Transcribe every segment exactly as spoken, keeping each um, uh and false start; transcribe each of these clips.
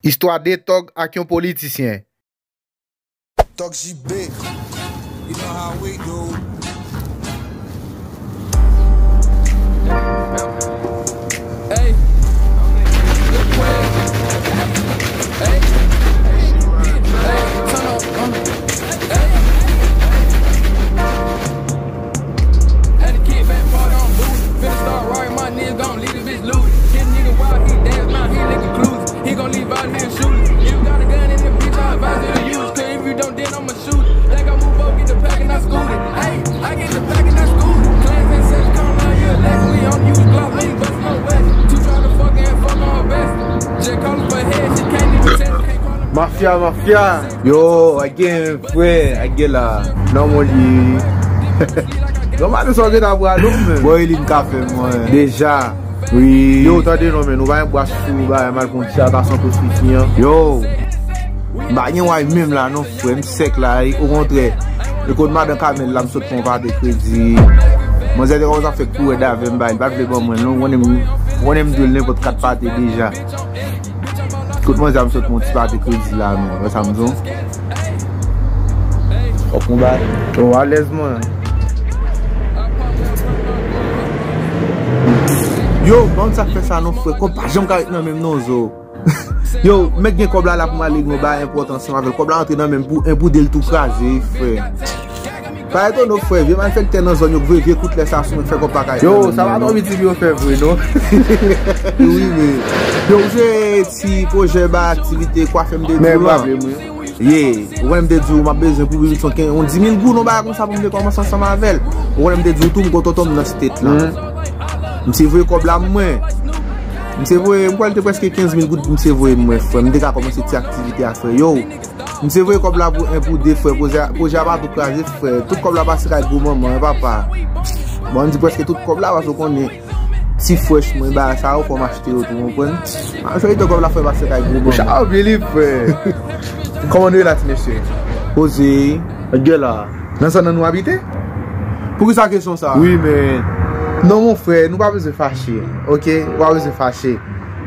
Istwa de tòg ak yon politisyen. Tòg J B. You know how we do. Hey. Hey. Hey. Turn up. Uh. Hey. Had to kick back, fall down, booty. Finna start riding, my niggas gon' leave the bitch loose. Hit nigga while he dance, now he looking clues. He gon' leave out here shooters. You got a gun in the bitch, I advise you to use. 'Cause if you don't, then I'ma shoot it. Think I move up, get the pack and I scoot it. Hey, I get the pack and I scoot it. Clans and sets come out here, like we on use Glock, we ain't bust no west. Too try to fuck and fuck on her best. Just call her for head, she can't even tell, can't call her. Mafya, mafya. Yo, a gen frè, a gen la. Non, mon li. Non, maten sa w gen ta pral non, men. Bon, Elin ka fè mwen. Deja. Wi. Yo, tande non, men, nou pa gen bwa sou, ba, mal konn sa, ta santi fifi an. Yo. M pa gen way menm la, non, frè, m sèk la, e, okontrè. E kot madan Kamèl la, m sot pran pate kredi. Manzè te kòmanse ap fè kourèd avè m, ba, li pa t vle ban mwen, non, konnen m, konnen m dwe l nenpòt kat pate deja. Kot manzè a m sot pran ti pate kredi la, men, wè sa m di w. Fòk mwen bay. Oh, alèz mwen. Yo, ban m sa k fè sa non, frè. Kòb pa janm ka ret nan men m non, zo. Yo, mèt gen kòb la la pou m ale gen yon bagay enpòtan ansanm avè l. Kòb la antre nan men m pou en pou de l tou kraze, frè. Pa etone w, frè, vye malfektè nan zòn yo k voye vye kout lè sa sou mwen k fè kòb pa ka ret nan men m. Yo, sa pa twò piti pou yo fè vre, non. Wi, men. Yo, ou jere ti pwojè ba aktivite kwafè m te di w la. Ye, ou konnen m te di w m ap bezwen pou pitit son ken, yon di mil goud, yon bagay konsa pou m te kòmanse ansanm avè l. Ou konnen m te di w tou, m gon tonton m nan state la. Misye voye kòb la mwen. Misye voye, m kwè l te prèske kenz mil goud misye voye mwen, frè. M te ka kòmanse ti aktivite a, frè. Yo, misye voye kòb la pou en pou de, frè. Pwojè, pwojè a pa tou kraze, frè. Tout kòb la pase kay gwo manman, papa. Bon, m di prèske tout kòb la, paske w konnen ti frèch mwen, bagay sa yo, fò m achte yo tou, w konprann? Majorite kòb la fè pase kay gwo manman. Ou believe, frè. Kòman nou ye la, ti mesye? Poze. Gè la. Nan zòn nan nou abite? Poukisa kesyon sa? Wi, men. Non, mon frè, nou pa bezwen fache, oke? Nou pa bezwen fache.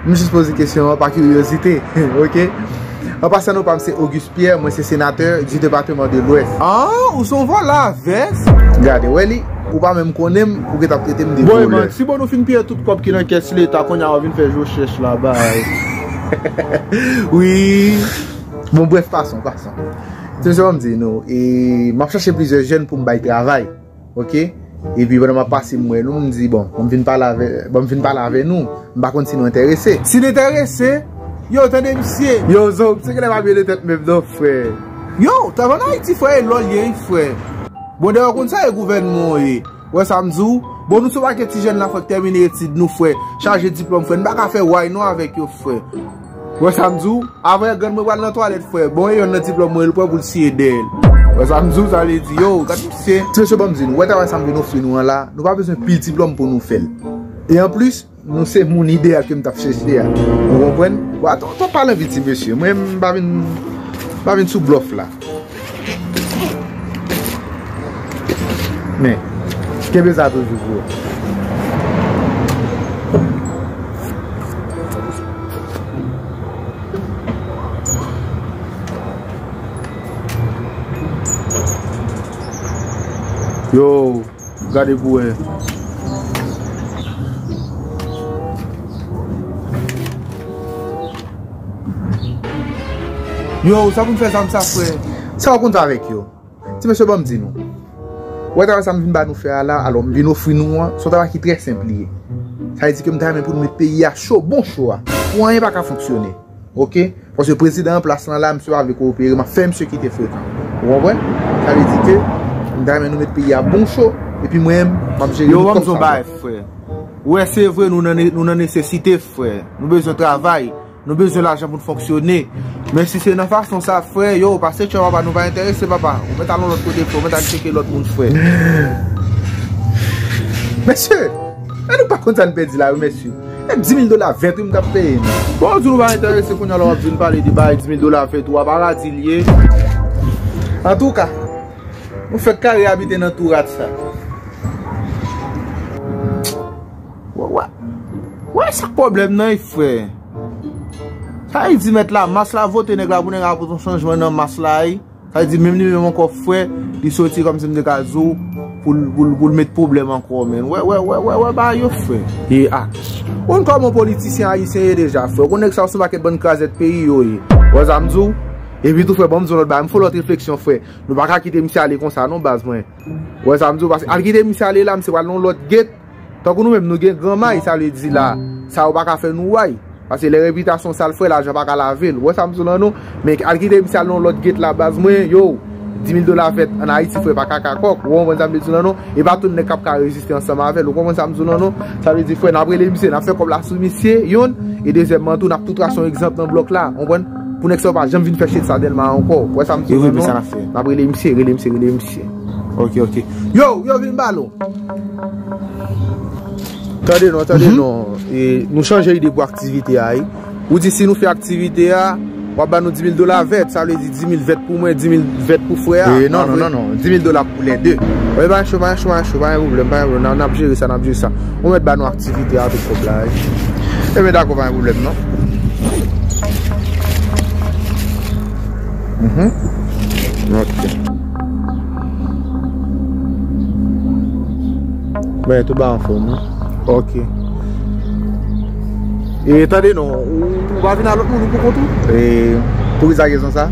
M jis poze kesyon an pa kiryozite, oke? An pasan, non pa m se Auguste Pierre, mwen se senatè du département de l'Ouest. Ah, ou se yon vòlè a vès? Gade, wè li, ou pa menm konnen m, ou gentan ap trete m de vòlè. Bon, e manti, bon, nou fin piye tout kòb ki nan kès leta, kounye a w vin fè je w chèch la, bay. Wi. Bon, brèf, pason, pason. Se sa m di nou, e m ap chache plizyè jèn pou m bay travay. Oke? Epi pandan m ap pase m wè nou, m di, bon, ban m vin pale avè, ban m vin pale avè nou. M pa konn si nou enterese. Si n enterese, yo, tande misye. Yo, zo, se genlè pa byen de tèt menm non, frè. Yo, travay ann Ayiti, frè, e lò l ye, wi, frè. Bon, dayè, w konn sa e gouvènman w ye. Wè sa m di w? Bon, nou se yon pakèt ti jèn la, frè, k tèmine etid nou, frè. Chaje diplòm, frè. Nou pa ka fè way non avèk yo, frè. Wè sa m di w? Avan yè grann mwen pral nan twalèt, frè. Bon, e yonn nan diplòm mwen, l pran pou l siye dèyè l. Wè sa m di w? Sa vle di, yo, gad misye. Ti mesye, ban m di nou, wè travay sa m vin ofri nou an la, nou pa bezwen pil diplòm pou nou fè l. E anplis, nou se moun ideyal ke m t ap chèche a. Ou konprann? Bon, atann, atann, pale anpil, ti mesye. Mwen, m pa vin, m pa vin sou blòf la. Men, kenbe sa toujou, bro. Yo, gade pou wè. Yo, sa pou m fè zam sa, frè? Sa w konn fè avèk yo? Ti mesye, ban m di nou. Wè travay sa m vin ba nou fè a la, alò m vin ofri nou an, se yon travay ki trè senp li ye. Sa vle di ke m ta renmen pou nou met peyi a cho, bon cho a. Pou anyen pa ka fonksyone. Oke? Paske prezidan an plas lan la, misye pa vle kowopere, m ap fè misye kite frekan. Ou konprann? Sa vle di ke m ta renmen nou met peyi a bon cho, epi mwen menm, m ap jere nou kòm sa. Yo, ban m di yon bagay, frè. Ou wè, se vre, nou nan ne-, nou nan nesesite, frè. Nou bezwen travay. Nou bezwen lajan pou n fonksyone. Men si se nan fason sa, frè, yo, pase tchò, papa, nou pa enterese, papa. Ou mèt al yon lòt kote, frè, ou mèt al tcheke lòt moun, frè. Mesye, e nou pa konn sa n pèdi la, wi, mesye. E di mil dola vèt, wi, m t ap peye nou. Bon, ou di nou pa enterese, kounye a la w ap vin pale de bay di mil dola vèt, ou a paradi l ye. Antouka, nou fèk kare abite nan tou rat sa. Wè, wè. Wè sa k pwoblèm nan, wi, frè. Sa vle di mèt la, mas la vote nèg la pou nèg la pote yon chanjman nan mas la, wi. Sa vle di menm li menm ankò frè, li soti kòmsi m te ka di w pou l, pou l, pou l met pwoblèm ankò, men. Wè, wè, wè, wè, wè, bagay yo frè. E a. Ou konn kòman politisyen ayisyen ye deja, frè. Ou konn nèg sa yo se yon pakèt bann krazèt peyi yo ye. Wè sa m di w? Epi tou, frè, ban m di w lòt bagay. M fè yon lòt refleksyon, frè. Nou pa ka kite misye ale konsa, non, baz mwen. Wè sa m di w? Paske al kite misye ale la, misye pral nan yon lòt gate. Tankou nou menm, nou gen gran may, sa vle di la, sa yo pa ka fè nou way. Paske lè repitasyon sa l fè, lajan pa ka lave l. Ou wè sa m di w lan non? Men al kite misye al nan lòt gate la, baz mwen, yo, dis mil dola vèt ann Ayiti, frè, pa kaka kòk. Ou konprann sa m vle di w lan non? E pa tout nèg k ap ka reziste ansanm avè l. Ou konprann sa m di w lan non? Sa vle di, frè, n ap rele misye, n ap fè kòb la sou misye, youn, e dezyèmman tou, n ap tou trase yon egzanp nan blòk la. Ou konprann? Pou nèg sa yo pa janm vin fè shit sa Dèlma ankò. Ou wè sa m di w lan non? N ap rele misye, rele misye, rele misye. Ok, ok. Yo, yo, vin balo. Tande non, tande non. E, nou chanje ide pou aktivite a, wi. Ou di si nou fè aktivite a, w ap ba nou dis mil dola vèt, sa vle di dis mil vèt pou mwen, dis mil vèt pou frè a. E, non, non, non, non. Dis mil dola pou lè de. Wi, pa cho, pa cho, pa cho, pa gen pwoblèm, pa gen pwoblèm. N ap, n ap jere sa, n ap jere sa. Ou mèt ba nou aktivite a, tout kòb la, wi. Ebyen, dakò, pa gen pwoblèm, non. Mhm. Ok. Ben, tout ba anfòm, wi. Ok. E tande non, ou, ou pa vin a lòt moun ou pou kont ou? E pou ki sa kesyon sa?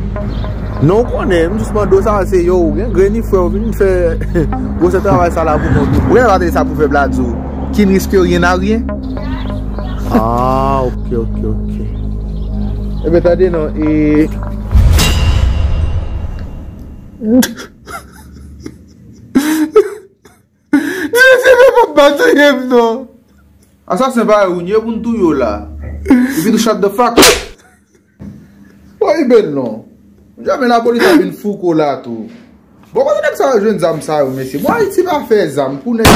Non, ou konnen, m jis mande w sa, se yo, ou gen grenn frè, ou vin fè gwosè travay sa la pou kont ou. Ou gen pa tande sa pwovèb la di w, qui ne risque rien n'a rien. Ah, ok, ok, ok. Ebyen, tande non, e. Jezi, men pa batouye m non. Asasen pa ou, ni e pou n touye w la. Epi tou shut the fuck up. Woy, ben non. Janmen lapolis ap vin fouke w la tou. Bon, kote nèg sa yo jwenn zam sa yo, mesye? Bon, Ayiti pa fè zam pou nèg.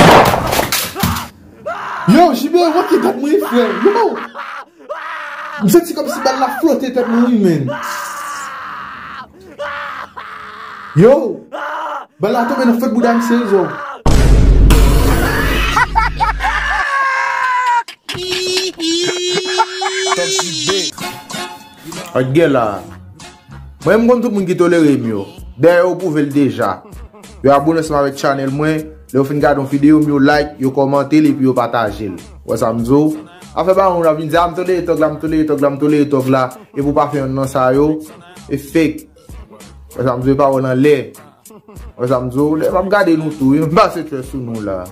Yo, J B, wè ki dat mwen, frè. Yo! M santi kòmsi bal la flote tèt mwen, wi, men. Yo! Bal la tonbe nan fèt bouda misye, zo. Ak gè la. Mwen, m konn tout moun ki tolere m yo. Dayè, yo pwouve l deja. Yo abone ansanm avèk channel mwen. Lè yo fin gade yon videyo m, yo like, yo kòmante l epi yo pataje l. Wè sa m di w? Afè pa moun ap vin di, "Ah, m tolere tòg la, m tolere tòg la, m tolere tòg la." Epi w pa fè yonn nan sa yo. E fake. Wè sa m di w? E pawòl anlè. Wè sa m di w? Lè m ap gade nou tou, wi, m pase tchè sou nou la.